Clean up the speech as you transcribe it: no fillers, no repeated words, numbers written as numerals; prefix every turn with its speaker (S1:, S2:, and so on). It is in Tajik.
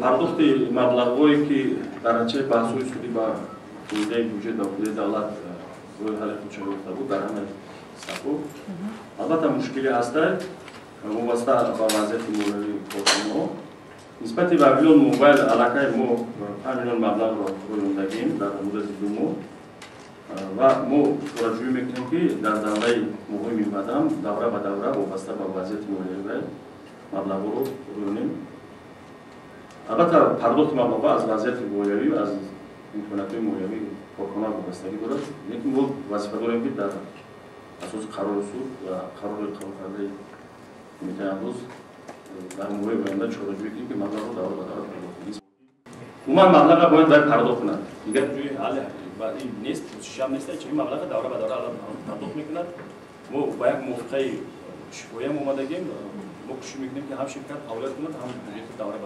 S1: Пардохти маблағҳое, ки дар натиҷаи баҳсҳои судӣ ба фоидаи бюҷет ва фоидаи давлат роҳи ҳалли худша ёфта буд, дар ҳамаи сатҳҳо албатта мушкилӣ ҳастад, вобаста ба вазъияти молиявии корхонаҳо. Нисбати Вавилон Мобайл аллакай мо 5 миллион маблағро рӯёндагем дар муддати 2 моҳ ва мо чораҷӯӣ мекунем, ки дар давраи моҳҳои минбаъдам давра ба давра вобаста ба вазъияти молиявӣ маблағҳоро рӯёнем. Албатта, пардохти маблағҳо аз вазъияти молиявӣ, аз имкониятҳои молиявии корхона вобастагӣ дорад, лекин мо вазифа дорем, ки дар асоси қарори суд ва қарори қабулкардаи кумитаи андоз дар моҳҳои оянда чораҷӯӣ кунем, ки маблағро давра ба давра пардохт кунем. Умуман маблаға бояд бояд пардохт кунад, дигар ҷои ҳалли ин нест, пурсишам нест. Ин маблаға давра ба давра пардохт мекунад. Мо ба як мувофиқаи шифоям омадагем. Мо кӯшиш мекунем, ки ҳам ширкат фаъолият кунад, ҳам бюҷети давлат.